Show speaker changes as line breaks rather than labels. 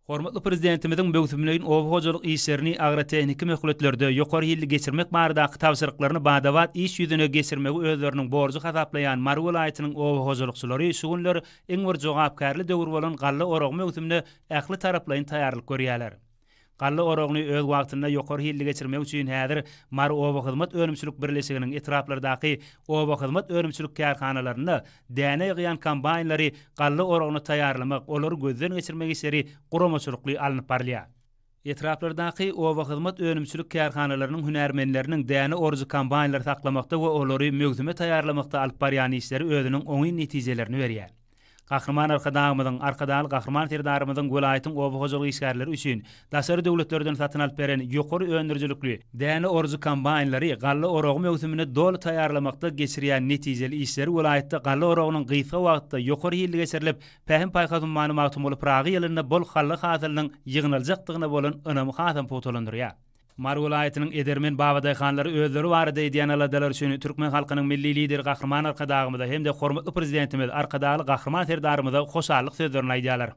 Hormatly Prezidentimiziň möwsümleýin oba hojalyk işlerini agrotehniki möhletlerde, ýokary hilli geçirmek baradaky tabşyryklaryny bada-bat iş ýüzüne geçirmegi özleriniň borjy hasaplaýan Mary welaýatynyň oba hojalykçylary şu günler iň bir jogapkärli döwür bolan galla oragy möwsümine ähli taraplaýyn taýýarlyk görýärler. Galla oragyny öz wagtynda ýokary hilli geçirmek üçin häzir Maryobahyzmat önümçilik birleşiginiň etraplardaky obahyzmat önümçilik kärhanalarynda däne ýygýan kombaýnlary galla oragyna taýýarlamak, olary gözden geçirmek işleri guramaçylykly alnyp barylýar. Etraplardaky obahyzmat önümçilik kärhanalarynyň hünärmenleriniň däne orujy kombaýnlary saklamakda we olary möwsüme taýýarlamakda alyp barýan işleri özüniň oňyn netijelerini berýär. Gahryman Arkadagymyzyň, Arkadagly Gahryman Serdarymyzyň welaýatyň oba hojalyk işgärleri üçin daşary döwletlerden satyn alyp beren ýokary öndürijilikli däne orujy kombaýnlary galla oragy möwsümine doly taýýarlamakda geçirýän netijeli işleri welaýatda galla oragynyň gysga wagtda ýokary hilli geçirilip, Pähim-paýhas ummany Magtymguly Pyragy ýylynda bol galla hasylynyň ýygnaljakdygyna bolan ynamy hasam pugtalandyrýar. Mary welaýatynyň edermen babadaýhanlary özleri barada edýän aladalary üçin türkmen halkynyň Milli Lideri Gahryman Arkadagymyza hem-de hormatly Prezidentimiz Arkadagly Gahryman Serdarymyza hoşallyk sözlerini aýdýarlar.